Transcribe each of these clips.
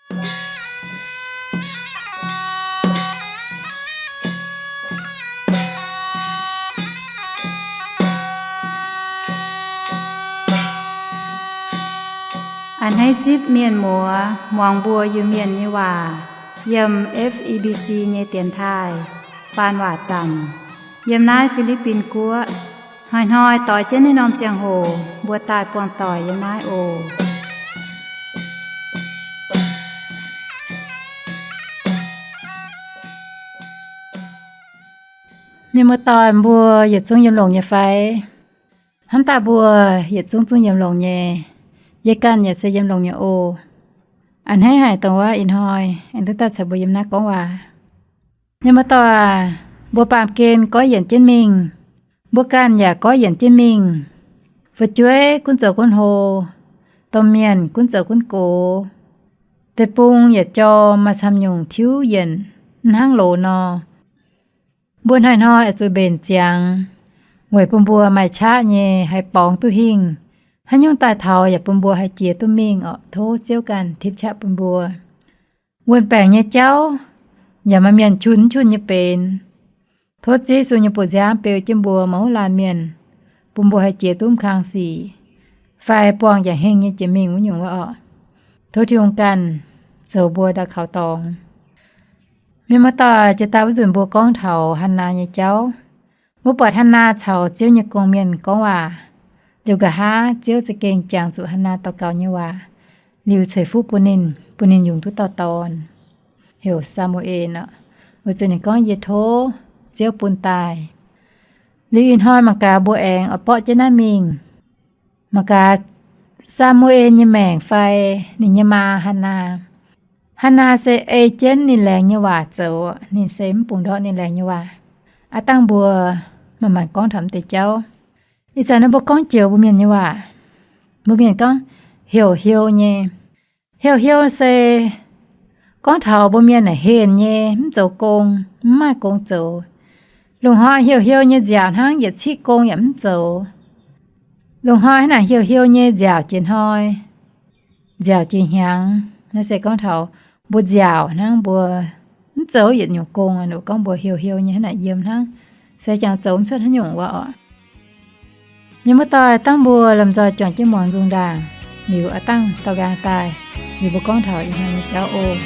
A'hneiv zipv mienh muoz muangx mbuo Iu-Mienh nyei waac yiem F E B C nyei dienx taaih faan waac zanc yiem naaiv Fi^li^bin Guoqv. Hnoi-hnoi doix jienv naaiv norm ziangh hoc mbuo daaih buangh doic yiem naaiv oc. Mienh muoz-doic mbuo yietc zungv yiem longx nyei fai? Hnamv daaih mbuo yietc zungv zungv yiem longx nyei. Yie ganh yaac se yiem longx nyei oc. A'hneiv haic dongh wuov ih hnoi aengx duqv daaih caux mbuo yiem naaiv gorngv waac. Mienh muoz-doic, mbuo baamh gen goiv yienc jienv mingh. Mbuo ganh yaac goiv yienc jienv mingh. Fu'jueiv gunv zoux gunv hlo, domh mienh gunv zoux gunv gox. Deic-bung yaac jorm, maaih camv nyungc tiuv yienc, mv hnangv loz nor. Mbuo hnoi-hnoi oix zuqc mbenc ziangx, weic bun mbuo maaih qaqv nyei haih borngz duqv hingh. Haaix nyungc daaih taux yaac bun mbuo haih jiex duqv mingh orqc. Tov Ziouv ganh tipv qaqv bun mbuo. Wuon-baengc nyei jauv yaac maaih mienh qun qun nyei benx. Tov Ziouv Yesu nyei buoz-nziaamv beu jienv mbuo mouz laanh mienh, bun mbuo haih jiex duqv mv kang sic, fai buangh yaac hingh nyei jiex mingh wuov nyungc wuov orqc. Tov Tin-Hungh ganh zoux mbuo ndau kaux dorngx. Mienh muoz-doic, jiex daaih wuov nzunc mbuo gorngv taux Hannaa nyei jauv. Mbuo buatc Hannaa caux Ziouv nyei gong-mienh gorngv waac, liuz nqa'haav Ziouv za'gengh jangx zuqc Hannaa daux gaux nyei waac, liuz ceix fuqv bun ninh, bun ninh yungz duqv dauh dorn, heuc Saa^mu^en orqc. Weic zuqc ninh gorngv, Yie tov Ziouv bun daaih. Liuz ih hnoi mangc gaax mbuo aengx oix borqv jienv naaiv mingh. Mangc gaax Saa^mu^en nyei maengc fai ninh nyei maa Hannaa. Hannaa se ei jienv ninh laengz nyei waac zoux, ninh se mv bungx ndortv ninh laengz nyei waac. Aav dangh mbuo manc-manc gorngv taux m'deix jauv. Ih zanc naaiv mbuo gorngv joux mbuo mienh nyei waac. Mbuo mienh gorngv heuc heu nyei. Heuc heu se gorngv taux mbuo mienh naaic henh nyei, mv zoux gong, mv maaih gong zoux. Lungh hnoi heuc heu nyei nziaauc hnangv, yietc ciqv gong yaac mv zoux. Lungh hnoi hnangv naaic heuc heu nyei nziaauc jiex hnoi, nziaauc jiex hnyangx. Naaiv se gorngv taux mbuo nziaauc hnangv, mbuo mv zoux yietc nyungc gong, gorngv mbuo heuc heu nyei hnangv naaic yiem hnangv, se jangx zoux mv cuotv haaix nyungc wuov orqc. Mienh muoz-doic, dangh mbuo lomh nzoih juangc jienv muangx nzung ndaangc, liuz aav dangh dorh nqaang daaih, liuz mbuo gorngv taux ih hnoi nyei jauv oc.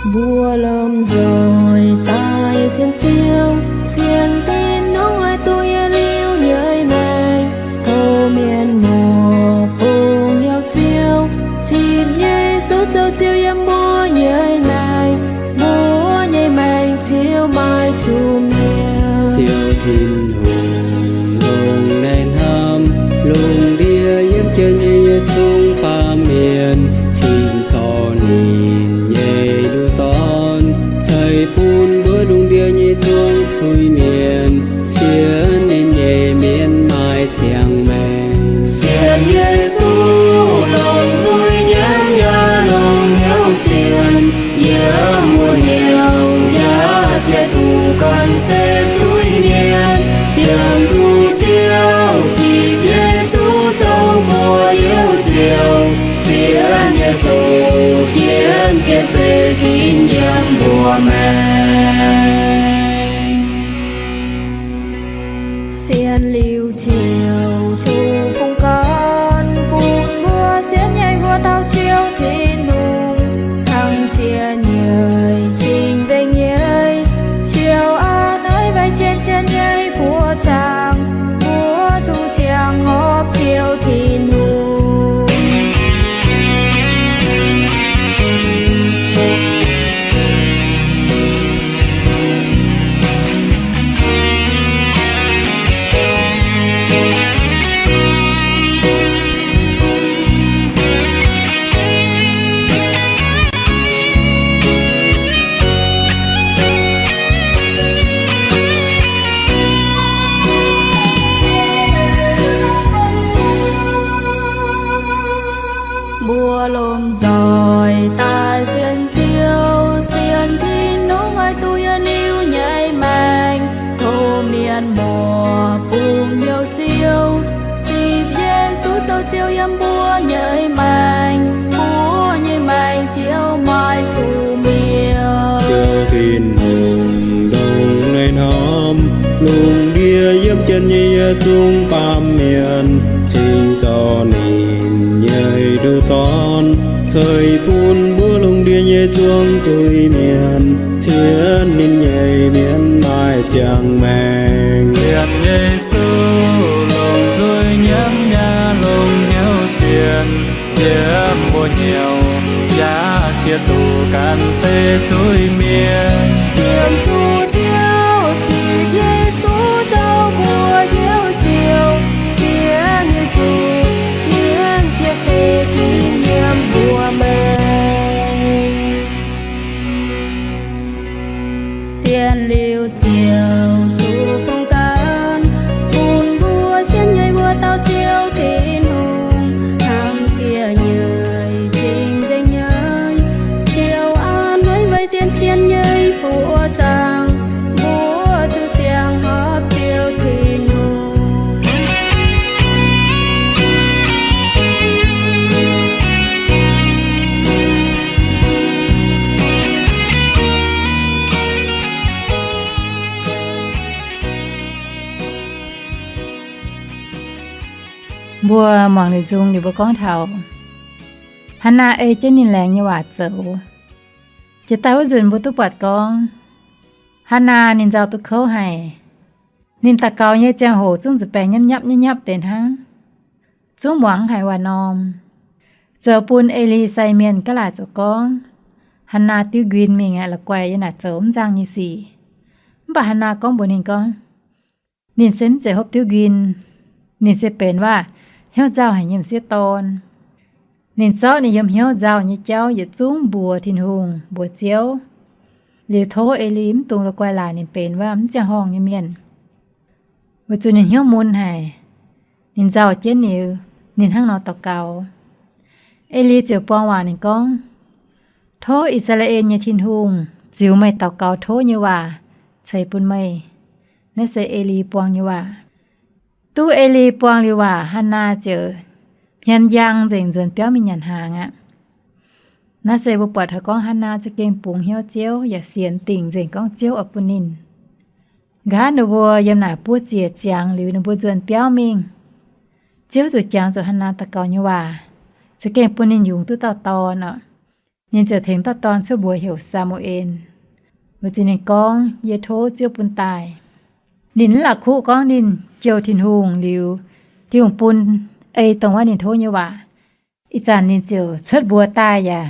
Mbuo lomh nzoih daaih sienx Ziouv, sienx dinh nongv haih duqv yietc liuz nyei maengc. Tov mienh muoz bungx hnyouv Ziouv, zipv Yesu zoux Ziouv yiem mbuo nyei maengc. Mbuo nyei maengc ziouc maaih zuqc mi'aqv. Ziouv Tin-Hungh longc naaiv hnamv, lungh ndiev yiem jienv nyei yietc zungv baamh mienh, cing zorc ninh nyei nduqc Dorn, ceix bun mbuo lungh ndiev nyei zuangx zuiz-mienh, sienx ninh nyei mienh maaih ziangh maengc. Sienx Yesu longc nzuih nyiemv yaac longc hnyouv sienx, yiem wuonh hnyouv yaac ziouc duqv gan se zuiz-mienh. Yiem zuqc Ziouv zipv Yesu zoux mbuo Lomh nzoih daaih sienx Ziouv, sienx Tin-Hungh oix duqv yietc liuz nyei maengc. Tov mienh muoz bun hnyouv Ziouv, zipv Yesu zoux Ziouv yiem mbuo nyei maengc. Mbuo nyei maengc Ziouv maaih zuqc mi'aqv. Ziouv Tin-Hungh ndongc naaiv norm lungh ndiev yiem jienv nyei yietc zungv baamh mienh, cingx zoux ninh nyei nduqc Dorn, ceix bun mbuo lungh ndiev nyei zuangx zuiz-mienh, cien ninh nyei mienh maaih ziangh maengc. Sienx Yesu longc nzuih nyiemv nyei, longc hnyouv sienx, yiem mbuo hnyouv yaac ziex duqv ganh se zuiz-mienh. Sienx zuqc Ziouv, zipv Yesu zoux mbuo nyei Ziouv. Sienx Yesu, jienv jiex se ginv yiem mbuo maengc. Sienx liuz Ziouv zuqc fongc ganh, bun mbuo sienx nyei wuov dauh Ziouv Tin-Hungh hnangv ziec nyei, cing-nzengc nyei. Ziouv aav hneiv weic zien-zien nyei buoz zaangc, mbuo zuqc ziangh horpc Ziouv Tin-Hungh. Mbuo muangx liuz nzung liuz mbuo gorngv taux Hannaa ei jienv ninh laengz nyei waac zoux. Jiex daaih wuov nzunc mbuo duqv buatc gorngv Hannaa ninh nzauh duqv kouv haic. Ninh daux gaux nyei ziangh hoc zungv zuqc baengh nyapv nyapv nyapv nyapv deix hnangv, zungv muangx haic waac norm. Zoux bun Eli sai mienh gaav laaic zoux gorngv, Hannaa diuv nquin mingh aqv, la'guaih yiem naaic zoux mv nzangh nyei sic. Mv baac Hannaa gorngv mbuox ninh gorngv, ninh se mv zeiz hopv diuv nquin. Ninh se benx waac hnyouv nzauh haic nyei m'sieqv dorn. Ninh zorqv ninh yiem hnyouv nzauh nyei jauv yietc zungv mbuox Tin-Hungh, mbuox Ziouv, liuz tov Eli mv dungx la'guaih laaic ninh benx waac mv ziangh horngh nyei mienh. Weic zuqc ninh hnyouv mun haic, ninh nzauh jienv liuz, ninh hnangv nor daux gaux. Eli ziouc buang waac ninh gorngv, Tov I^saa^laa^en nyei Tin-Hungh ziux meih daux gaux tov nyei waac ceix bun meih. Naaiv se Eli buang nyei waac. Duqv Eli buang liuz waac, Hannaa ziouc hmien njang nzengc nzuonx biauv mingh nyanc hnaangx aqv. Naaiv se mbuo buatc taux gorngv Hannaa za'gengh bungx hnyouv Ziouv yaac sienx dingc nzengc gorngv Ziouv oix bun ninh. Nqa'haav ninh mbuo yiem naaic buov ziec ziangx liuz ninh mbuo nzuonx biauv mingh, Ziouv zuqc jangx zuqc Hannaa daux gaux nyei waac, za'gengh bun ninh yungz duqv dauh dorn oc. Ninh ziouc tengx dauh dorn cuotv mbuox heuc Saa^mu^en. Weic zuqc ninh gorngv, Yie tov Ziouv bun daaih. Ninh mv la'kuqv gorngv ninh jouh Tin-Hungh liuz, Tin-Hungh bun ei dongh wuov ninh tov nyei waac. Ih zanc ninh ziouc cuotv mbuox daaih yaac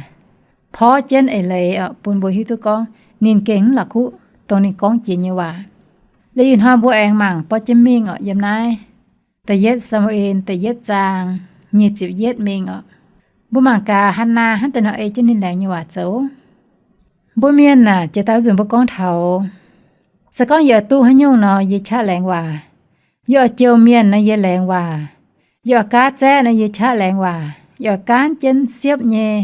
porv jienv eix leiz oc, bun mbuo hiuv duqv gorngv ninh gengh mv la'kuqv dongh ninh gorngv jiex nyei waac. Liuz ih hnoi mbuo aengx mangc borv jienv mingh oc, yiem naaiv da'yietv Saa^mu^en da'yietv zaang nyic ziepc yietv mingh oc. Mbuo mangc gaax Hannaa hnangv deix nor ei jienv ninh laengz nyei waac zoux. Mbuo mienh aah, jiex daaih wuov nzunc mbuo gorngv taux, se gorngv yie oix duqv haaix nyungc nor, yie qaqv laengz waac. Yie oix jouh mienh nor, yie laengz waac. Yie oix gaatv zaeqv nor, yie qaqv laengz waac. Yie oix gaanv jienv siepv nyei,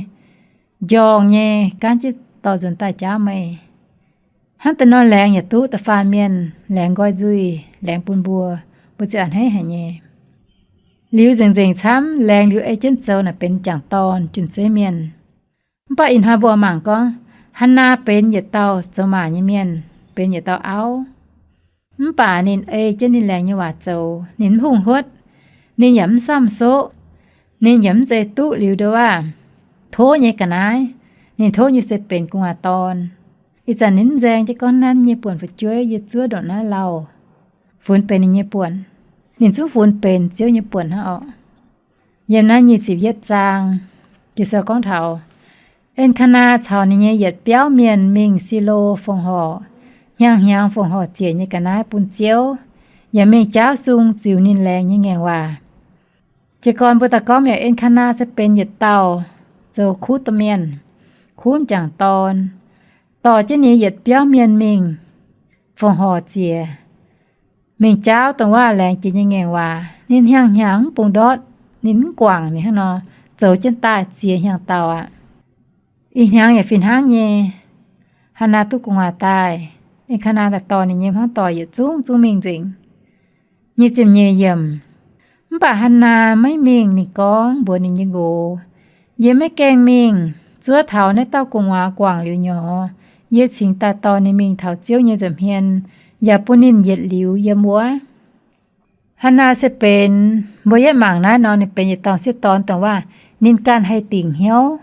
njorngh nyei, gaanv jienv dorh nzuonx daaih jaauv meih. Hnangv deix nor laengz yaac duqv da'faanh mienh laengz nqoi nzuih, laengz bun mbuo, mbuo ziouc a'hneiv haic nyei. Liuz nzengc-nzengc camv, laengz liuz ei jienv zoux naaic benx jangc dorn, jun-zeiv mienh. Mv baac ih hnoi mbuo mangc gorngv, Hannaa benx yietc dauh zoux maac nyei mienh, benx yietc dauh auv. Mv baac ninh ei jienv ninh laengz nyei waac zoux, ninh mv hungh hluotv, ninh yaac mv samv soqv, ninh yaac mv zeiz duqv liuz ndo waac tov nyei ga'naaiv. Ninh tov nyei se benx gu'nguaaz dorn. Ih zanc ninh mv nzaeng jienv gorngv nanv nyei buonc fu'jueiv yie zuov ndongc naaiv lauh, funx benx ninh nyei buonc. Ninh zungv funx benx Ziouv nyei buonc hnangv orqc. Yiem naaiv nyic ziepc yietv zaang, Ging-Sou gorngv taux En^kaa^naa caux ninh nyei yietc biauv mienh mingh Silo fongc horc, hnyangx-hnyangx fongc horc ziec nyei ga'naaiv bun Ziouv, yaac mingh jaauv sung ziux ninh laengz nyei ngaengc waac. Jiez gorn mbuo daaih gorngv mi'aqv, En^kaa^naa se benx yietc dauh zoux kuv domh mienh, kuv m'jangc dorn, dorh jienv ninh yietc biauv mienh mingh fongc horc ziec, mingh jaauv dongh waac laengz jiex nyei ngaengc waac. Ninh hnyangx-hnyangx mv bungx ndortv, ninh mv guangc, ninh hnangv nor zoux jienv daaih ziex hnyangx-daauh aqv. Ih hnyangx yaac fih hnangv nyei, Hannaa duqv gu'nguaaz daaih. Elkana daaih dorh ninh nyei hmuangv doic yietc zungv zungv mingh nzengc. Nyic ziepc nyeic yiemc. Mv baac Hannaa maiv mingh. Ninh gorngv mbuox ninh nyei nqox, Yie maiv gaengh mingh. Zuov taux naaiv dauh gu'nguaaz guangc liuz nyorx, yie cingx daaih dorh ninh mingh taux Ziouv nyei nza'hmien, yaac bun ninh yietc liuz yiem wuov. Hannaa se benx, mbuo yietv mangc naaiv nor, ninh benx yietc dauh sieqv dorn dongh waac ninh ganh haih dingc hnyouv.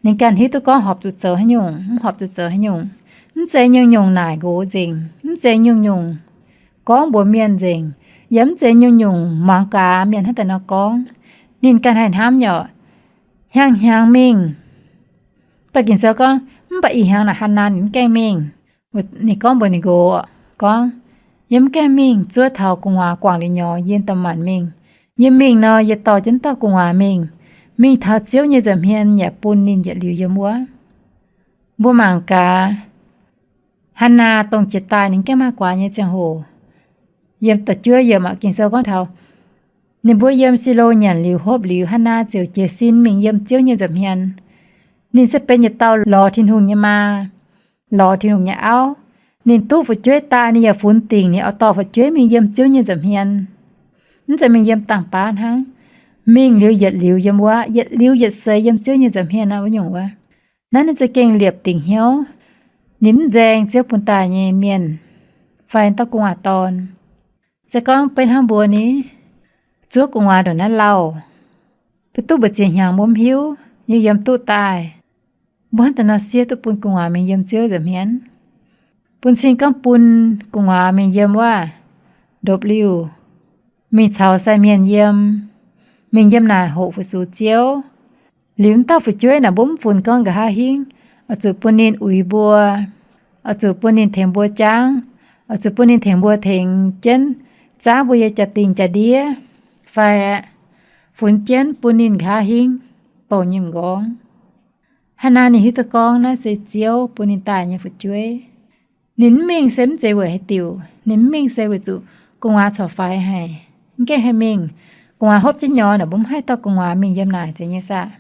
Ninh ganh hiuv duqv gorngv horpc zuqc zoux haaix nyungc, mv horpc zuqc zoux haaix nyungc. Mv zeiz nyungc-nyungc naaic nqox nzengc, mv zeiz nyungc-nyungc gorngv mbuox mienh nzengc, yaac mv zeiz nyungc-nyungc muangx gaax mienh hnangv daaih nor gorngv. Ninh ganh haih hnamv nyei, hnyangx-hnyangx mingh. Mv baac Ging-Sou gorngv, mv baac ih hnyangx naaic Hannaa ninh mv gaengh mingh. Ninh gorngv mbuox ninh nqox gorngv, Yie mv gaengh mingh. Zuov taux gu'nguaaz guangc liuz nyorx, yie daaih maanc mingh. Yie mingh nor, yie dorh jienv dauh gu'nguaaz mingh, mingh taux Ziouv nyei nza'hmien yaac bun ninh yietc liuz yiem wuov. Mbuo mangc gaax, Hannaa dongh jiex daaih ninh gaengh maaih guaax nyei ziangh hoc, yiem da'juov yiemc aqv, Ging-Sou gorngv taux ninh mbuo yiem Silo nyanc liuz hopv liuz, Hannaa ziouc jiez sin mingh yiem Ziouv nyei nza'hmien. Ninh se benx yietc dauh lorz Tin-Hungh nyei maa, lorz Tin-Hungh nyei auv. Ninh duqv fu'jueiv daaih, ninh yaac funx dingc ninh oix dorh fu'jueiv mingh yiem Ziouv nyei nza'hmien. Mv zeiz mingh yiem dangh baav hnangv. Mingh liuz yietc liuz yiem wuov, yietc liuz yietc seix yiem Ziouv nyei nza'hmien aqv, wuov nyungc wuov. Naaiv ninh za'gengh liepc dingc hnyouv. Ninh mv nzaeng Ziouv bun daaih nyei mienh fai dauh gu'nguaaz dorn. Se gorngv beiv hnangv mbuo ni, zuov gu'nguaaz ndongc naaiv lauh, duqv duqv mbu'ziex hnyangx mbuo mv hiuv, yie yiem duqv daaih. Mbuo hnangv daaih nor siev duqv bun gu'nguaaz mingh yiem Ziouv nza'hmien? Bun cing gorngv bun gu'nguaaz mingh yiem wuov ndopv-liuh, mingh caux sai mienh yiem, mingh yiem naaic hoqc fu-sux Ziouv. Liuz m'dauh fu'jueiv naaic mbuo mv funx gorngv nqa'haav hingv, oix zuqc bun ninh uix mbuo, oix zuqc bun ninh tengx mbuo jangv, oix zuqc bun ninh tengx mbuo tengx jienv zaangv mbuo nyei jaa-dingh jaa-ndiev, fai funx jienv bun ninh nqa'haav hingv bouh nyei m'nqorngv. Hannaa ninh hiuv duqv gorngv naaiv se Ziouv bun ninh daaih nyei fu'jueiv. Ninh mv mingh se mv zeiz weic haaix diuc. Ninh mv mingh se weic zuqc gu'nguaaz corc faix haic, mv gaengh haih mingh. Gu'nguaaz hopv jienv nyorx naaic mbuo mv haih dorh gu'nguaaz mingh yiem naaic zeiz nyei saah.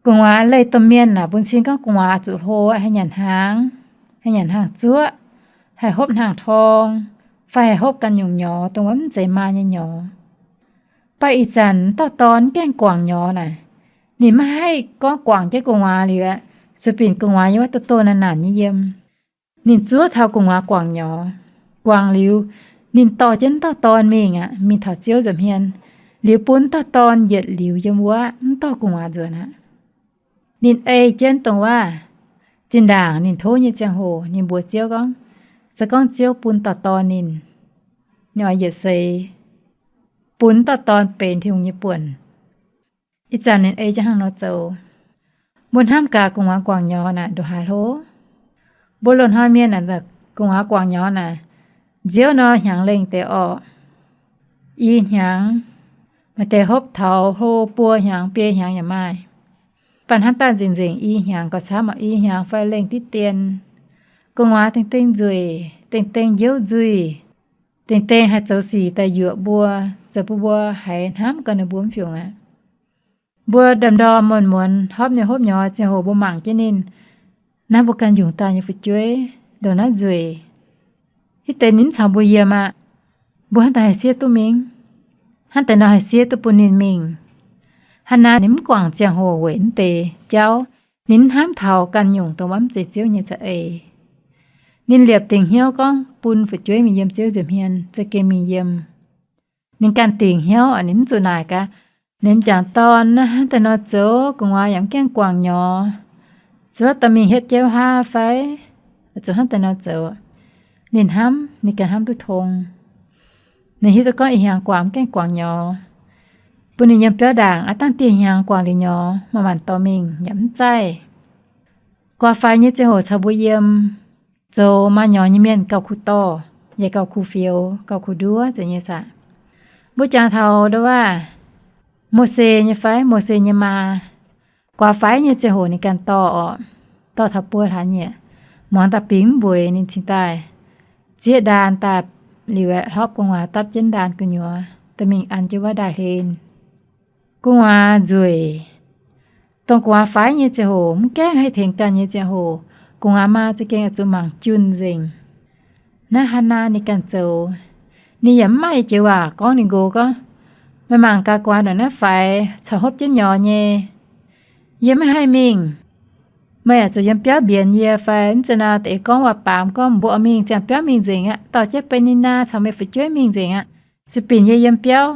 Gu'nguaaz leih domh mienh naaic bun cing gorngv gu'nguaaz oix zuqc hlo, haih nyanc hnaangx, haih nyanc hnaangx-zuoqv, haih hopv hnaangx-torng, fai haih hopv ganh nyungc nyorx, dongh wuov mv zeiz maa nyei nyorx. Mv baac ih zanc m'dauh dorn mv gaengh guangc nyorx naaic, ninh maiv haih gorngv guangc jienv gu'nguaaz liuz aqv, sueih binc gu'nguaaz yiem wuov doh-doh naanc-naanc nyei yiem. Ninh zuov taux gu'nguaaz guangc nyorx. Guangc liuz, ninh dorh jienv m'dauh dorn mingh aqv, mingh taux Ziouv nza'hmien, liuz bun m'dauh dorn yietc liuz yiem wuov, mv dorh gu'nguaaz nzuonx aqv. Ninh ei jienv dongh wuov zinh ndaangc ninh tov nyei ziangh hoc ninh mbuox Ziouv gorngv, se gorngv Ziouv bun dauh dorn ninh, ninh oix yietc seix bun dauh dorn benx Tin-Hungh nyei buonc. Ih zanc ninh ei jienv hnangv nor zoux. Mbuo hnamv gaax gu'nguaaz guangc nyorx naaic ndongc haaix hlo? Mbuo loz-hnoi mienh naaic, gu'nguaaz guangc nyorx naaic, nziouv nor hnyangx lengh deix orqc. I hnyangx, maaih deix hopv taux hlo buo hnyangx biei hnyangx yaac maaih. Baac hnamv daaih nzengc-nzengc i hnyangx gauh camv, i hnyangx fai lengh diqv dien. Gu'nguaaz dengh dengh nzueic, dengh dengh njiouv nzuih, dengh dengh haih zoux sic daaih yuoqc mbuo, zoux bun mbuo haiz hnamv gau ninh mbuo mv fiungc aqv. Mbuo ndorm-ndorm muonz-muonz hopv nyei hopv nyorx ziangh hoc mbuo mangc jienv ninh, naaiv mbuo ganh yungz daaih nyei fu'jueiv ndongc naaiv nzueic. Hitv deix ninh mv caux mbuo yiem aqv. Mbuo hnangv daaih haih siev duqv mingh? Hnangv deix nor haih siev duqv bun ninh mingh? Hannaa ninh mv guangc ziangh hoc weic mv deix jauv. Ninh mv hnamv taux ganh nyungc dongh wuov mv zeiz Ziouv nyei za'eix. Ninh liepc dingc hnyouv gorngv bun fu'jueiv mingh yiem Ziouv nza'hmien, za'gengh mingh yiem. Ninh ganh dingc hnyouv, ninh mv zuqc naaic gaax, ninh m'jangc dorn naaiv hnangv daaih nor zoux, gu'nguaaz yaac mv gaengh guangc nyorx, zuov dorh mingh hietv jienv wuov haav fai? Zuqc hnangv daaih nor zoux. Ninh hnamv, ninh ganh hnamv duqv tong. Ninh hiuv duqv gorngv ih hnyangx guangc mv gaengh guangc nyorx, bun ninh yiem biauv ndaangc, aav dangh dieh hnyangx guangc liuz nyorx, manc-manc dorh mingh yaac mv zaih. Guaax faix nyei ziangh hoc caux mbuo yiem, zoux maaih nyorx nyei mienh gauh kuh dorh, yaac gauh kuh fioux, gauh kuh nduov zeiz nyei saah. Mbuo jangx taux ndau wuov Mose nyei fai, Mose nyei maa, guaax faix nyei ziangh hoc ninh ganh dorh orqc, dorh taux buo hlaax nyieqc, muangx daaih bingx mv mbueiz, ninh cingx daaih zieqv ndaan daaih liuz aeqv, hlorpv gu'nguaaz dapv jienv ndaan gu'nyuoz dorh mingh an jienv wuov ndaaih hlen. Gu'nguaaz nzueic, Dongh gu'nguaaz faix nyei ziangh hoc, mv gaengh haih tengx ganh nyei ziangh hoc, gu'nguaaz maa za'gengh oix zuqc mangc junh nzengc. Naaiv Hannaa ninh ganh zoux, ninh yaac mv maaih joux waac gorngv ninh nqox gorngv, meih mangc gaax gu'nguaaz ndongc naaiv faix, corc hopv jienv nyorx nyei. Yie maiv haih mingh. Meih yaac zuqc yiem biauv mbienx yie fai mv zeiz nor, da'eix gorngv waac-baamz gorngv mbuo oix mingh ziangh biauv mingh nzengc aqv, dorh jienv Benx^ni^naa caux meih fu'jueiv mingh nzengc aqv. Sueih binc yie yiem biauv.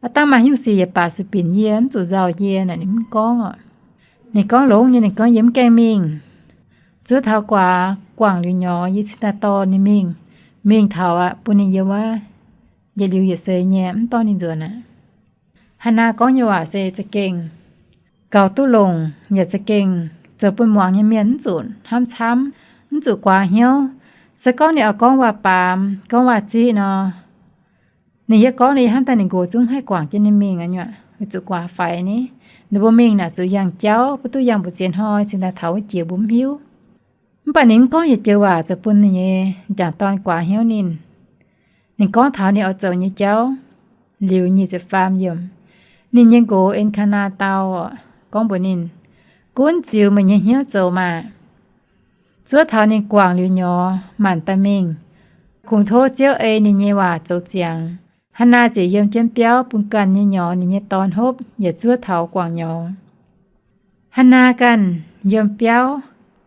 Aav dangh maaih nyungc sic yaac baac sueih binc yie, mv zuqc nzauh yie naaic, ninh mv gorngv oc. Ninh gorngv longx nyei, ninh gorngv, yie mv gaengh mingh. Zuov taux guaax guangc liuz nyorx, yie cingx daaih dorh ninh mingh. Mingh taux aqv, bun ninh yiem wuov yietc liuz yietc seix nyei, mv dorh ninh nzuonx aqv. Hannaa gorngv nyei waac se za'gengh gaux duqv longc, yaac za'gengh zoux bun muangx nyei mienh mv zuqc hnamv camv, mv zuqc guaax hnyouv. Se gorngv ninh oix gorngv waac-baamz, gorngv waac-ziqv nor, ninh yaac gorngv ninh hnamv daaih ninh nqox zungv haih guangc jienv ninh mingh aqv, weic zuqc guaax faix ni. Ninh mbuo mingh naaic zuqc yangh jauv, mv duqv yangh mbu'ziex hnoi cingx daaih taux wuov jiex mbuo mv hiuv. Mv baac ninh mv gorngv yietc joux waac zoux bun ninh nyei m'jangc dorn guaax hnyouv ninh. Ninh gorngv taux ninh oix zoux nyei jauv. Liuz nyic ziepc faam yiemc, ninh nyei nqox En^kaa^naa dau, gorngv mbuox ninh, gunv ziux meih nyei hnyouv zoux maah! Zuov taux ninh guangc liuz nyorx maanc daaih mingh, kungx tov Ziouv ei ninh nyei waac zoux ziangx. Hannaa ziouc yiem jienv biauv bun ganh nyei nyorx ninh nyei dorn hopv, yaac zuov taux guangc nyorx. Hannaa ganh yiem biauv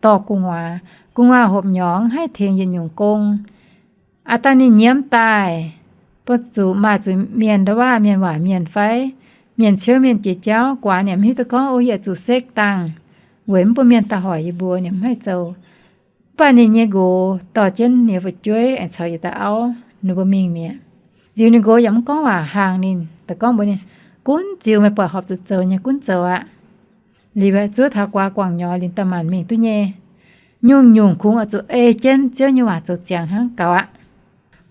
dorh gu'nguaaz. Gu'nguaaz hopv nyorx mv haih tengx yietc nyungc gong. Aav dangh ninh nyiemv daaih, bun zuqc maaih zuqc mienh nda'waav mienh waac mienh fai mienh ciouv mienh jiex jauv guaax, ninh mv hiuv duqv gorngv, o, yie zuqc sekv dangh, weic mv bun mienh daaih hoic yie mbuo, ninh mv haih zoux. Mv baac ninh nyei nqox dorh jienv ninh nyei fu'jueiv aengx caux yietc dauh auv ninh mbuo mingh mi'aqv. Liuz ninh nqox yaac mv gorngv waac hnaangx ninh, daaih gorngv mbuox ninh, gunv ziux meih buatc horpc zuqc zoux nyei gunv zoux aqv. Liuz zuov taux guaax guangc nyorx liuz daaih maanc mingh duqv nyei. Nyungc-nyungc kungx oix zuqc ei jienv Ziouv nyei waac zoux ziangx hnangv gaux aqv.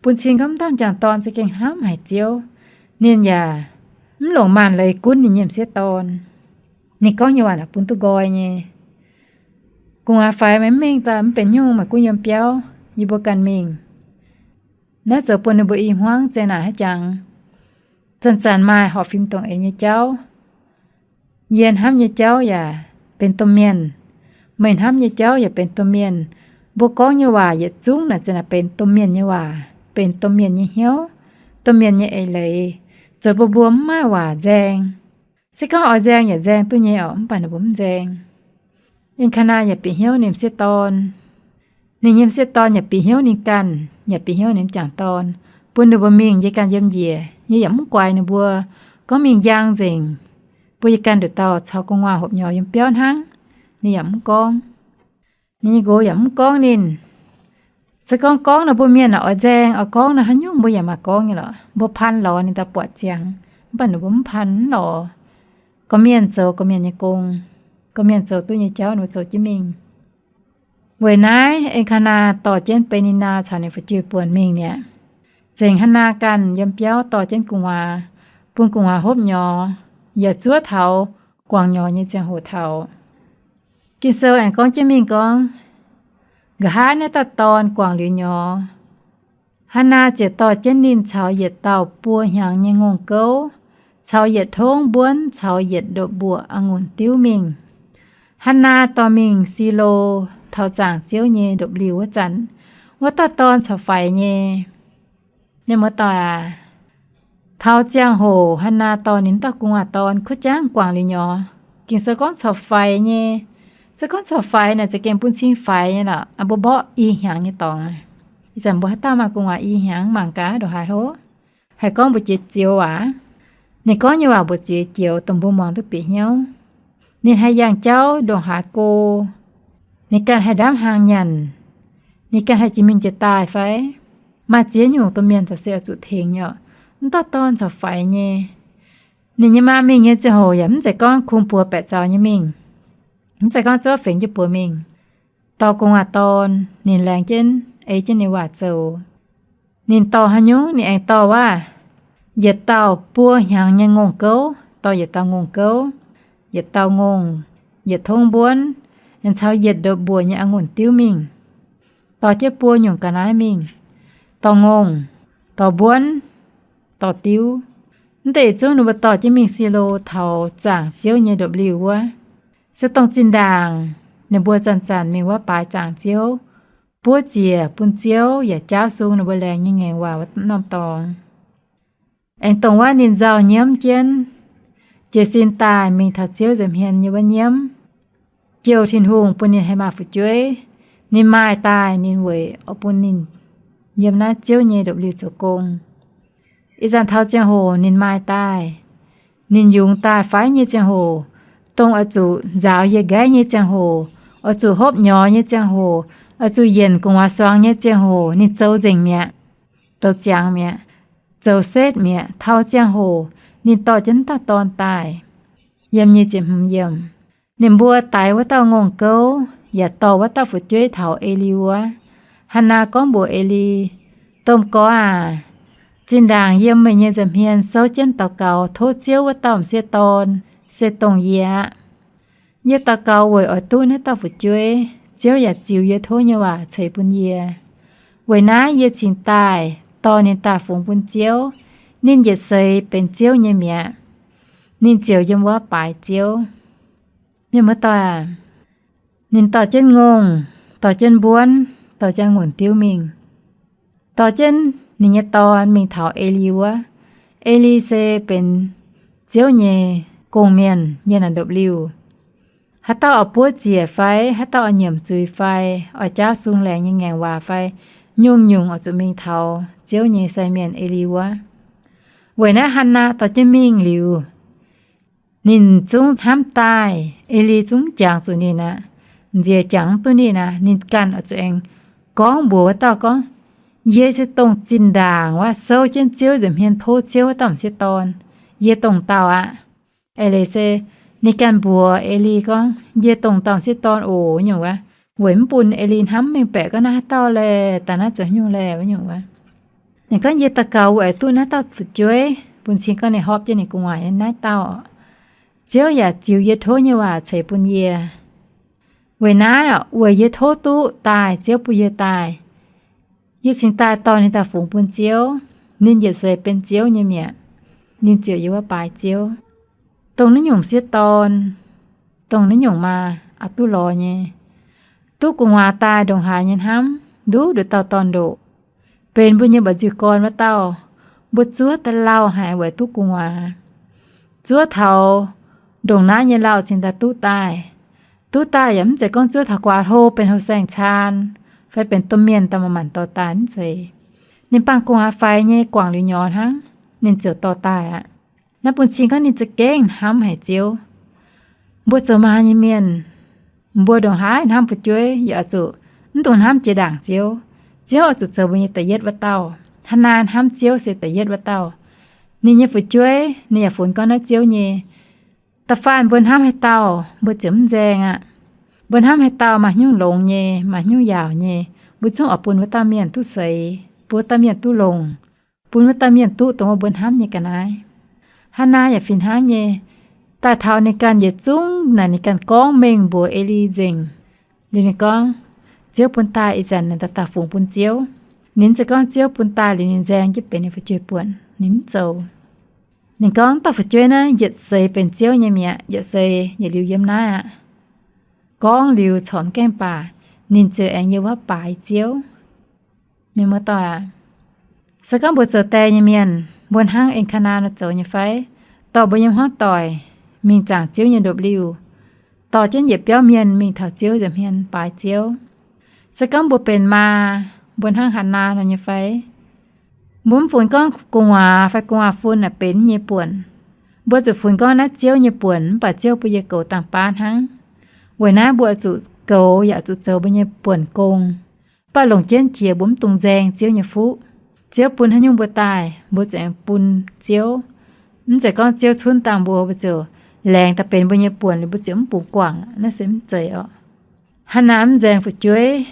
Bun cing gorngv m'dauh m'jangc dorn za'gengh hnamv haic Ziouv. Ninh yaac mv longc maanc leiz gunv ninh nyei m'sieqv dorn. Ninh gorngv nyei waac naaic bun duqv nqoi nyei. Gu'nguaaz faix meih mv mingh daaih mv benx nyungc, meih gunv yiem biauv, yie mbuo ganh mingh. Naaiv zoux bun ninh mbuo i hmuangv zeqc naaic haaix jangx. Zanc-zanc maaih horpc fim dongh eix nyei jauv. Yie hnamv nyei jauv yaac benx domh mienh. Meih hnamv nyei jauv yaac benx domh mienh. Mbuo gorngv nyei waac yietc zungv naaic zeqc naaic benx domh mienh nyei waac, benx domh mienh nyei hnyouv, domh mienh nyei eix leiz, zoux bun mbuo mv maaih waac nzaeng. Se gorngv oix nzaeng yaac nzaeng duqv nyei oc, mv baac ninh mbuo mv nzaeng. En^kaa^naa yaac bieqc hnyouv ninh m'sieqv dorn. Ninh nyei m'sieqv dorn yaac bieqc hnyouv ninh ganh, yaac bieqc hnyouv ninh m'jangc dorn, bun ninh mbuo mingh yie ganh yiem njiec, yie yaac mv guaix ninh mbuo, gorngv mingh njang nzengc, bun yie ganh nduqc dauh caux gu'nguaaz hopv nyorx yiem biauv hnangv. Ninh yaac mv gorngv. Ninh nyei nqox yaac mv gorngv ninh. Se gorngv gorngv nor, mbuo mienh naaic oix nzaeng, oix gorngv nor, haaix nyungc mbuo yaac maaih gorngv nyei lorqc. Mbuo paan lorz ninh daaih buatc ziangx, mv baac ninh mbuo mv paan mv lorz. Gorqv-mienh zoux gorqv-mienh nyei gong, gorqv-mienh zoux duqv nyei jauv ninh mbuo zoux jienv mingh. Weic naaiv En^kaa^naa dorh jienv Be^ni^naa caux ninh fu'jueiv buonc mingh mi'aqv. Zengc Hannaa ganh yiem biauv dorh jienv gu'nguaaz, bun gu'nguaaz hopv nyorx, yaac zuov taux guangc nyorx nyei ziangh hoc taux. Ging-Sou aengx gorngv jienv mingh gorngv, nqa'haav naaiv dauh dorn guangc liuz nyorx, Hannaa ziouc dorh jienv ninh caux yietc dauh buo hnyangx nyei ngongh gouv, caux yietc tongv mbuonv caux yietc ndopv-mbuoqc a'ngunc diuv mingh. Hannaa dorh mingh Silo taux zaangc Ziouv nyei ndopv-liuh wuov zanc, wuov dauh dorn corc faix nyei. Mienh muoz-doic aac, taux ziangh hoc Hannaa dorh ninh dauh gu'nguaaz dorn kuv jangv guangc liuz nyorx, Ging-Sou gorngv corc faix nyei. Se gorngv corc faix naaic za'gengh bun cing faix nyei lorqc. Mbuo mborqv i hnyangx nyei dorngx. Ih zanc mbuo haaix dauh maaih gu'nguaaz i hnyangx mangc gaax ndongc haaix hlo. Haih gorngv mbu'ziex joux waac. Ninh gorngv nyei waac mbu'ziex joux dongh mbuo muangx duqv bieqc hnyouv. Ninh haih yangh jauv ndongc haaix go, ninh ganh haih ndaamv hlang nyanc, ninh ganh haih jiex mingh jiex daaih fai? Maaih ziex nyungc domh mienh corc se oix zuqc tengx nyei oc. Mv dauh dorn corc faix nyei. Ninh nyei maa mingh nyei ziangh hoc yaac mv zeiz gorngv kungx buoz baeqc zaux nyei mingh. Mv zeiz gorngv zouv fengx jienv buoz mingh. Dorh gu'nguaaz dorn, ninh laengz jienv ei jienv ninh waac zoux. Ninh dorh haaix nyungc ninh aengx dorh wuov, yietc dauh buo hnyangx nyei ngongh gouv, dorh yietc dauh ngongh gouv, yietc dauh ngongh, yietc tongv mbuonv, aengx caux yietc ndopv-mbuoqc nyei a'ngunc diuv mingh. Dorh jienv buo nyungc ga'naaiv mingh, dorh ngongh, dorh mbuonv, dorh diuv. Mv deix zungv ninh mbuo dorh jienv mingh Silo taux zaangc Ziouv nyei ndopv-liuh wuov. Se dongh zinh ndaangc ninh mbuo zanc-zanc mingh wuov baaix zaangc Ziouv, buov ziec bun Ziouv yaac jaauv sung ninh mbuo laengz nyei ngaengc waac wuov norm dorngx. Aengx dongh wuov ninh nzauh nyiemv jienv, jiez sin daaih mingh taux Ziouv nza'hmien nyei wuov nyiemv, jouh Tin-Hungh bun ninh haih maaih fu'jueiv. Ninh maaih daaih ninh weic oix bun ninh yiem naaiv Ziouv nyei ndopv-liuh zoux gong. Ih zanc taux ziangh hoc ninh maaih daaih, ninh yungz daaih fai nyei ziangh hoc, dongh oix zuqc nzaaux yie nqaiv nyei ziangh hoc, oix zuqc hopv nyorx nyei ziangh hoc, oix zuqc yienc gu'nguaaz suangx nyei ziangh hoc, ninh zoux nzengc mi'aqv, zoux ziangx mi'aqv, zoux setv mi'aqv. Taux ziangh hoc ninh dorh jienv dauh dorn daaih. Yiem nyei ziepc hmz yiemc, ninh mbuo daix wuov dauh ngongh gouv yaac dorh wuov dauh fu'jueiv taux Eli wuov. Hannaa gorngv mbuox Eli, Domh Gorx aac, zinh ndaangc yiem meih nyei nza'hmien souv jienv daux gaux tov Ziouv wuov dauh m'sieqv dorn se dongh yie aqv. Yie daux gaux weic oix duqv naaiv dauh fu'jueiv, Ziouv yaac ziux yie tov nyei waac ceix bun yie. Weic naaiv yie cingx daaih dorh ninh daaih fungx bun Ziouv. Ninh yietc seix benx Ziouv nyei mi'aqv. Ninh ziouc yiem wuov baaix Ziouv. Mienh muoz-doic aac, ninh dorh jienv ngongh, dorh jienv mbuonv, dorh jienv ngutc diuv mingh, dorh jienv ninh nyei dorn mingh taux Eli wuov. Eli se benx Ziouv nyei gong-mienh nyei naaic ndopv-liuh. Haaix dauh oix buov ziec fai, haaix dauh oix nyiemc zuiz fai, oix jaauv sung laengz nyei ngaengc waac fai, nyungc-nyungc oix zuqc mingh taux Ziouv nyei sai mienh Eli wuov. Weic naaiv Hannaa dorh jienv mingh liuz, ninh zungv hnamv daaih, Eli zungv jangx zuqc ninh aqv. Nziex jangx mv duqv ninh aqv. Ninh ganh oix zuqc aengx gorngv mbuox wuov dauh gorngv, Yie se dongh zinh ndaangc wuov souv jienv Ziouv nza'hmien tov Ziouv wuov dauh m'sieqv dorn. Yie dongh dauh aqv. Eix leiz se ninh ganh mbuox Eli gorngv, Yie dongh dauh m'sieqv dorn oc, nyungc wuov. Weic mv bun Eli hnamv mengh baeqc gorngv naaiv haaix dauh laeh, daaih naaiv zoux haaix nyungc laeh, wuov nyungc wuov. Ninh gorngv, Yie daux gaux weic duqv naaiv dauh fu'jueiv, bun cing gorngv ninh hopv jienv ninh gu'nguaaic naaiv dauh. Ziouv yaac ziux yie tov nyei waac ceix bun yie. Weic naaiv oc, weic yie tov duqv daaih, Ziouv bun yie daaih. Yie cingx daaih dorh ninh daaih fungx bun Ziouv. Ninh yietc seix benx Ziouv nyei mi'aqv. Ninh ziouc yiem wuov baaix Ziouv. Dongh naaiv nyungc m'sieqv dorn, dongh naaiv nyungc maa, oix duqv lorz nyei. Duqv gu'nguaaz daaih ndongc haaix nyei hnamv, nduqc nduqc dauh dorn-ndoqc. Benx mbuo nyei mba'nziu gorn wuov dauh, mbuo zuov daaih lauh haic weic duqv gu'nguaaz. Zuov taux ndongc naaiv nyei lauh cingx daaih duqv daaih. Duqv daaih yaac mv zeiz gorngv zuov taux guaax hlo benx houh saeng-caan, fai benx domh mienh daaih manc-manc dorh daaih, mv zeiz. Ninh baamh gu'nguaaz faix nyei guangc liuz nyorx hnangv, ninh ziouc dorh daaih aqv. Naaiv bun cing gorngv ninh za'gengh hnamv haic Ziouv. Mbuo zoux maa nyei mienh, mbuo ndongc haaix hnamv fu'jueiv yaac oix zuqc mv dungx hnamv jiex ndaangc Ziouv. Ziouv oix zuqc zoux mbuo nyei da'yietv wuov dauh. Hannaa hnamv Ziouv se da'yietv wuov dauh. Ninh nyei fu'jueiv ninh yaac funx gorngv naaiv Ziouv nyei. Da'faanh mbuo hnamv haaix dauh, mbuo ziouc mv nzaeng aqv. Mbuo hnamv haaix dauh maaih haaix nyungc longx nyei, maaih haaix nyungc yaauc nyei, mbuo zungv oix bun wuov dauh mienh duqv seix, bun wuov dauh mienh duqv longc, bun wuov dauh mienh duqv dongh wuov mbuo hnamv nyei ga'naaiv. Hannaa yaac fih hnangv nyei. Daaih taux ninh ganh yietc zungv naaic ninh ganh gorngv mengh mbuox Eli nzengc. Liuz ninh gorngv, Ziouv bun daaih ih zanc ninh daaih daaih fungx bun Ziouv. Ninh mv zeiz gorngv Ziouv bun daaih liuz ninh nzaeng jienv benx ninh fu'jueiv buonc, ninh mv zoux. Ninh gorngv dauh fu'jueiv naaiv yietc seix benx Ziouv nyei mi'aqv, yietc seix yietc liuz yiem naaiv aqv. Gorngv liuz corc mv gaengh baac, ninh ziouc aengx yiem wuov baaix Ziouv. Mienh muoz-doic aac, se gorngv mbuo zoux die nyei mienh, mbuo hnangv En^kaa^naa nor zoux nyei fai? Dorh mbuo nyei hmuangv doic mingh zaangc Ziouv nyei ndopv-liuh, dorh jienv yietc biauv mienh mingh taux Ziouv nza'hmien baaix Ziouv. Se gorngv mbuo benx maa, mbuo hnangv Hannaa nor nyei fai? Mbuo mv funx gorngv gu'nguaaz fai gu'nguaaz fun naaic benx nyei buonc. Mbuo zuqc funx gorngv naaiv Ziouv nyei buonc, mv baac Ziouv bun yie goux dangh baav hnangv. Weic naaiv mbuo zuqc goux yaac zuqc zoux mbuo nyei buonc gong. Mv baac longc jienv jiex mbuo mv dungx nzaeng Ziouv nyei fuqv. Ziouv bun haaix nyungc mbuo daaih, mbuo zuqc aengx bun Ziouv. Mv zeiz gorngv Ziouv cunv dangh mbuo, mbuo ziouc laengz daaih benx mbuo nyei buonc liuz, mbuo ziouc mv bungx guangc. Naaiv se mv zeiz oc. Hannaa mv nzaeng fu'jueiv,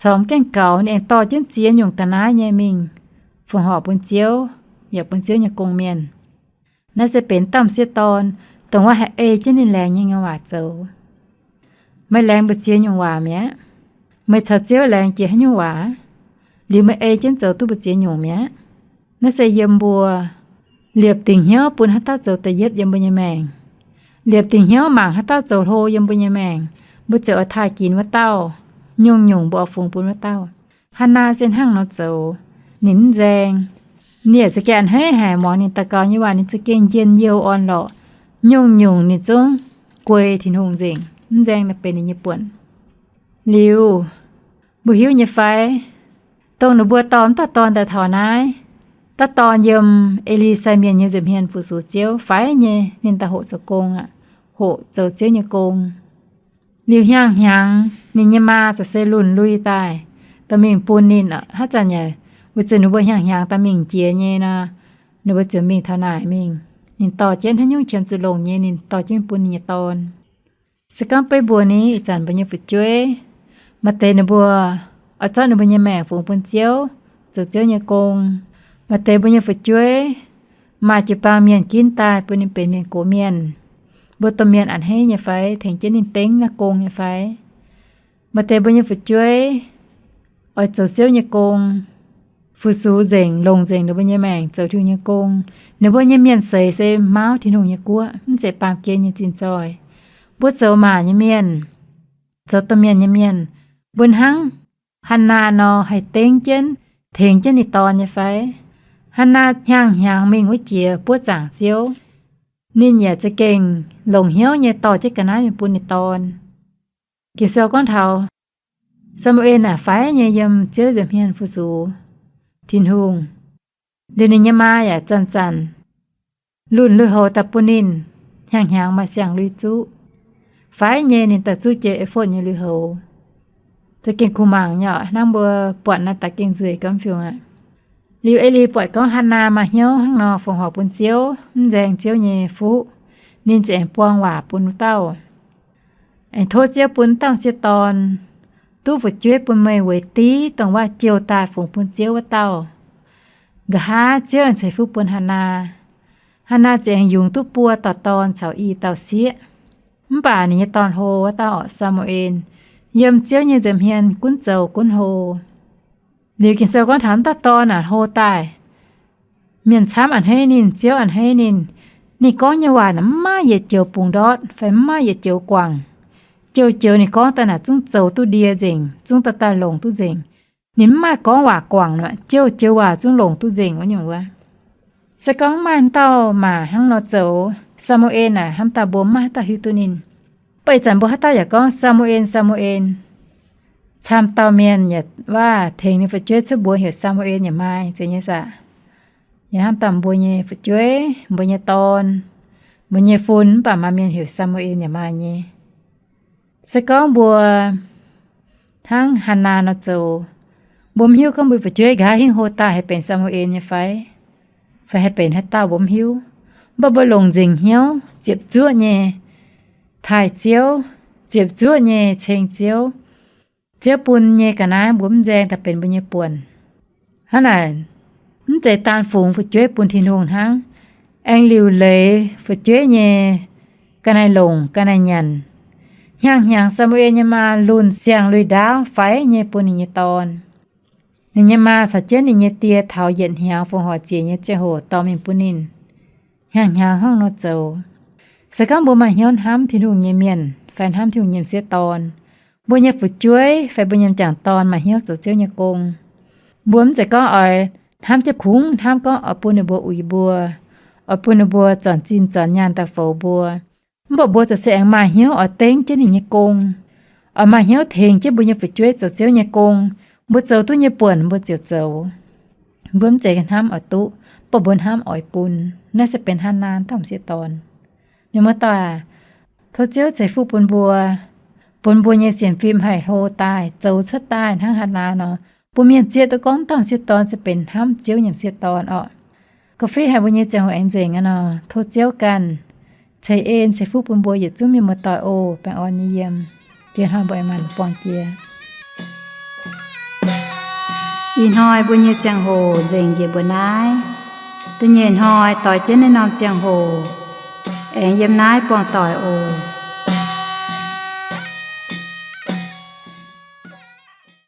corc mv gaengh gaux, ninh aengx dorh jienv ziex nyungc ga'naaiv nyei mingh fongc horc bun Ziouv, yaac bun Ziouv nyei gong-mienh. Naaiv se benx dauh m'sieqv dorn, dongh wuov haih ei jienv ninh laengz nyei waac zoux. Meih laengz mbu'ziex nyungc waac mi'aqv. Meih caux Ziouv laengz jiex haaix nyungc waac? Liuz meih ei jienv zoux duqv mbu'ziex nyungc mi'aqv. Naaiv se yiem mbuo liepc dingc hnyouv bun haaix dauh zoux da'yietv yiem mbuo nyei maengc. liepc dingc hnyouv mangc haaix dauh zoux hlo yiem mbuo nyei maengc, mbuo ziouc oix taaih ginx wuov dauh. Nyungc-nyungc mbuo oix fungx bun wuov dauh. Hannaa se hnangv nor zoux, ninh mv nzaeng. Ninh yaac za'gengh a'hneiv haic, muangx ninh daux gaux nyei waac ninh za'gengh njien-youh orn-lorqc. Nyungc-nyungc ninh zungv guei Tin-Hungh nzengc, mv nzaeng naaiv benx ninh nyei buonc. Liuz, mbuo hiuv nyei fai, dongh ninh mbuo dorh wuov dauh dorn daaih taux naaiv, dauh dorn yiem E^li^sai Mienh nyei nza'hmien fu-sux Ziouv faix nyei, ninh daaih hoqc zoux gong aqv, hoqc zoux Ziouv nyei gong. Liuz hnyangx-hnyangx ninh nyei maa za'gengh se lunh lui daaih, dorh mingh bun ninh aqv. Haaix zanc yaac weic zuqc ninh mbuo hnyangx-hnyangx dorh mingh jiex nyei nor, ninh mbuo ziouc mingh taux naaic mingh. Ninh dorh jienv haaix nyungc qiemx zuqc longc nyei, ninh dorh jienv mingh bun ninh nyei dorn. Se gorngv beiv mbuo ni, ih zanc mbuo nyei fu'jueiv, maaih deix ninh mbuo oix zorqv ninh mbuo nyei maengc fungx bun Ziouv, zoux Ziouv nyei gong. Maaih deix mbuo nyei fu'jueiv maaih jiu-baang mienh ginv daaih bun ninh benx mienh gox mienh. Mbuo domh mienh a'hneiv nyei fai, tengx jienv ninh dengv naaiv gong nyei fai? Maaih deix mbuo nyei fu'jueiv oix zoux Ziouv nyei gong, fu-sux nzengc, longc nzengc ninh mbuo nyei maengc zoux Tin-Hungh nyei gong. Ninh mbuo nyei mienh seix se mauv Tin-Hungh nyei guoqv, mv zeiz baamh gen nyei zinh zoih. Mbuo zoux maac nyei mienh, zoux domh mienh nyei mienh, mbuo hnangv Hannaa nor haih dengv jienv, tengx jienv ninh dorn nyei fai? Hannaa hnyangx-hnyangx mingh wuov jiex buov zaangc Ziouv. Ninh yaac za'gengh longc hnyouv nyei dorh jienv ga'naaiv mingh bun ninh dorn. Ging-Sou gorngv taux Saa^mu^en naaic faix nyei yiem Ziouv nza'hmien fu-sux Tin-Hungh. Liuz ninh nyei maa yaac zanc-zanc lunh lui-houx daaih bun ninh, hnyangx-hnyangx maaih siang-lui zuqv. Faix nyei ninh daaih zuqv jiex efod nyei lui-houx. Za'gengh kuh mangc nyei oc, hnangv mbuo buatc naaiv daaih gengh nzueic gomv fiungx aqv. Liuz E^li buatc gorngv Hannaa maaih hnyouv hnangv nor fongc horc bun Ziouv, mv nzaeng Ziouv nyei fuqv, ninh ziouc aengx buang waac bun wuov dauh, aengx tov Ziouv bun dauh sieqv dorn, duqv fu'jueiv bun meih weic div dongh waac jouh daaih fungx bun Ziouv wuov dauh. Nqa'haav Ziouv aengx ceix fuqv bun Hannaa. Hannaa ziouc aengx yungz duqv buo dauh dorn caux i dauh sieqv. Mv baac ninh nyei dorn hlo wuov dauh, Saa^mu^en, yiem Ziouv nyei nza'hmien gunv zoux gunv hlo. Liuz Ging-Sou gorngv taux wuov dauh dorn naaic hlo daaih, mienh camv a'hneiv ninh, Ziouv a'hneiv ninh. Ninh gorngv nyei waac naaic mv maaih yietc joux bungx ndortv fai mv maaih yietc joux guangc. Joux-joux ninh gorngv daaih naaic zungv zoux duqv ndie nzengc, zungv daaih daaih longc duqv nzengc. Ninh mv maaih gorngv waac guangc nor, joux-joux waac zungv longc duqv nzengc wuov nyungc wuov. Se gorngv mv maaih haaix dauh maac hnangv nor zoux, Saa^mu^en naaic hnamv daaih mbuo mv maaih haaix dauh hiuv duqv ninh. Mv baac ih zanc mbuo haaix dauh yaac gorngv, Saa^mu^en, Saa^mu^en. Camv dauh mienh yaac waac tengx ninh fu'jueiv cuotv mbuox heuc Saa^mu^en yaac maaih, zeiz nyei saah? Yaac hnamv daaih mbuo nyei fu'jueiv, mbuo nyei dorn, mbuo nyei fun, mv baac maaih mienh heuc Saa^mu^en yaac maaih nyei. Se gorngv mbuo hnangv Hannaa nor zoux, mbuo mv hiuv gorngv mbuo fu'jueiv nqa'haav hingv hlo daaih haih benx Saa^mu^en nyei fai, fai haih benx haaix dauh mbuo mv hiuv. Mv baac mbuo longc nzengc hnyouv ziepc zuoqv nyei taaih Ziouv, ziepc zuoqv nyei ceng Ziouv. Ziouv bun nyei ga'naaiv mbuo mv nzaeng daaih benx mbuo nyei buonc. Hnangv naaic, mv zeiz daan fungx fu'jueiv bun Tin-Hungh hnangv, aengx liuc leiz fu'jueiv nyei ga'naaiv longc ga'naaiv nyanc. Hnyangx-hnyangx Saa^mu^en nyei maa lunh siang-lui ndaauv faix nyei bun ninh nyei dorn. Ninh nyei maa caux jienv ninh nyei die taux yietc hnyangx fongc horc ziec nyei ziangh hoc dorh mingh bun ninh. Hnyangx-hnyangx hnangv nor zoux. Se gorngv mbuo maaih hnyouv hnamv Tin-Hungh nyei mienh fai hnamv Tin-Hungh nyei m'sieqv dorn, mbuo nyei fu'jueiv fai mbuo nyei m'jangc dorn maaih hnyouv zoux Ziouv nyei gong, mbuo mv zeiz gorngv oix hnamv jienv kungx hnamv gorngv oix bun ninh mbuo uix mbuo, oix bun ninh mbuo zornc zinh zornc nyaanh daaih foux mbuo. Mv baac mbuo za'gengh se aengx maaih hnyouv oix dengv jienv ninh nyei gong, oix maaih hnyouv tengx jienv mbuo nyei fu'jueiv zoux Ziouv nyei gong. Mbuo zoux duqv nyei buonc mbuo ziouc zoux. Mbuo mv zeiz hnamv oix duqv, mv baac mbuo hnamv oix bun. Naaiv se benx Hannaa dauh m'sieqv dorn. Mienh muoz-doic aac, tov Ziouv ceix fuqv bun mbuo, bun mbuo nyei sienx fim haih hlo daaih, zoux cuotv daaih hnangv Hannaa nor. Bun mienh zieqv duqv gorngv dauh m'sieqv dorn se benx hnamv Ziouv nyei m'sieqv dorn orqc. Ga'fei haic mbuo nyei ziangh hoc aengx nzengc aqv nor, tov Ziouv ganh ceix en ceix fuqv bun mbuo yietc zungv mienh muoz-doic oc. Baengh orn nyei yiem. Jiex hnoi mbuo aengx maanc buangh jiex. Ih hnoi mbuo nyei ziangh hoc nzengc njiec mbuo naaiv. Da'nyeic hnoi doix jienv naaiv norm ziangh hoc aengx yiem naaiv buangh doic oc.